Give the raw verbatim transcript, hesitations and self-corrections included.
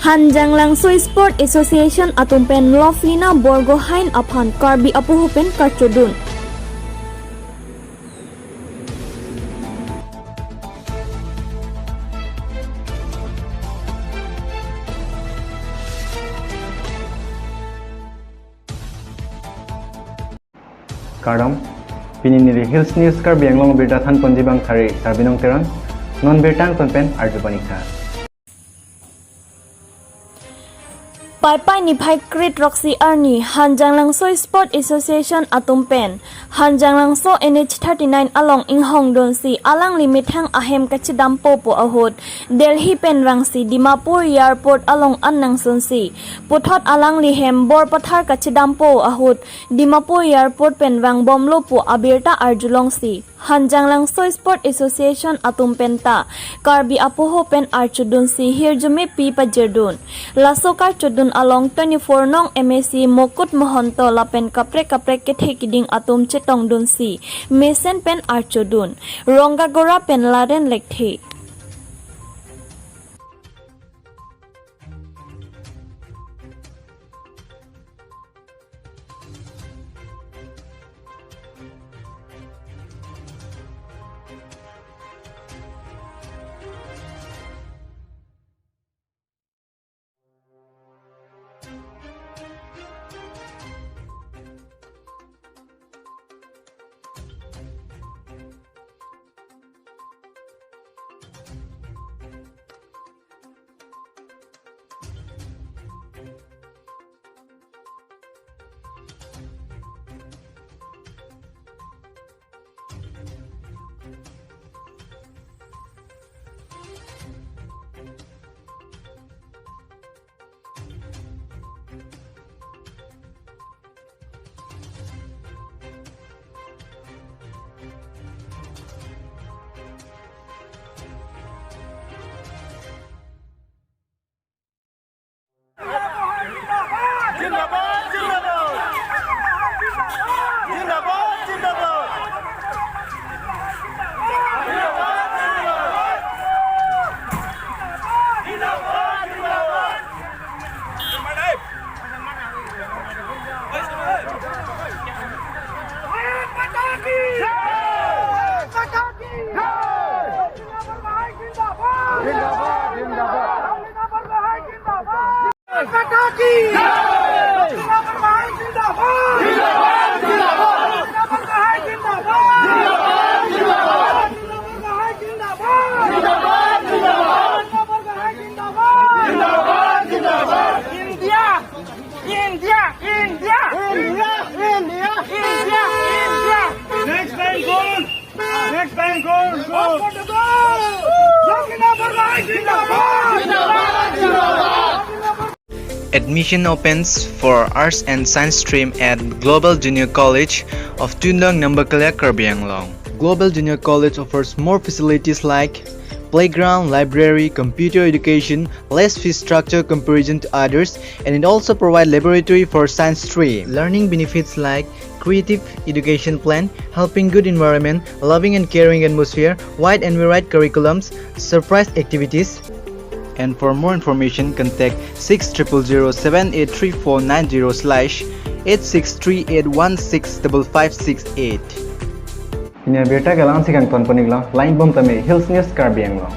Hanjanglangso Sport Association atum pen Lovelina Borgohain aphan Karbi apoho pen karchodun. Kardom, pini neli Hills News Karbi Anglong birta thanponji abang thari Tarbinong Terang, non birta angton pen arju panikha. Paipai niphai kre throksi arni, Hanjanglangso Sport Association atum pen Hanjanglangso N H thirty-nine along inghongdunsi alangli methang ahem kachedampo pu ahut Delhi pen vangsi Dimapur Airport along an nangsunsi puthot alangli hem bor pathar kachedampo ahut Dimapur Airport pen vangbomlo pu abirta arjulongsi Hanjanglangso Sport Association atum penta Karbi apoho pen archodunsi hirjume pi pajirdun. Laso karchodun along twenty-four nong M A C Mokut Mahanta lapen kaprek kaprek kethe kiding atum chetongdunsi mesen pen archodun. Rongagora pen Laren Lekthe. India! India! India! India! India! India! India! Next time, go! Next time, go! Go! Admission opens for Arts and Science stream at Global Junior College of Tuindang, Nambakelia, Karbi Anglong. Global Junior College offers more facilities like playground, library, computer education, less fee structure comparison to others, and it also provides laboratory for science stream. Learning benefits like creative education plan, helping good environment, loving and caring atmosphere, wide and varied curriculums, surprise activities. And for more information, contact six triple zero seven eight three four nine zero slash eight six three eight one six double five six eight. Pini abirta ke la-ansi kangtonpon-iklo, langponbom tame Hills News Karbi Anglong.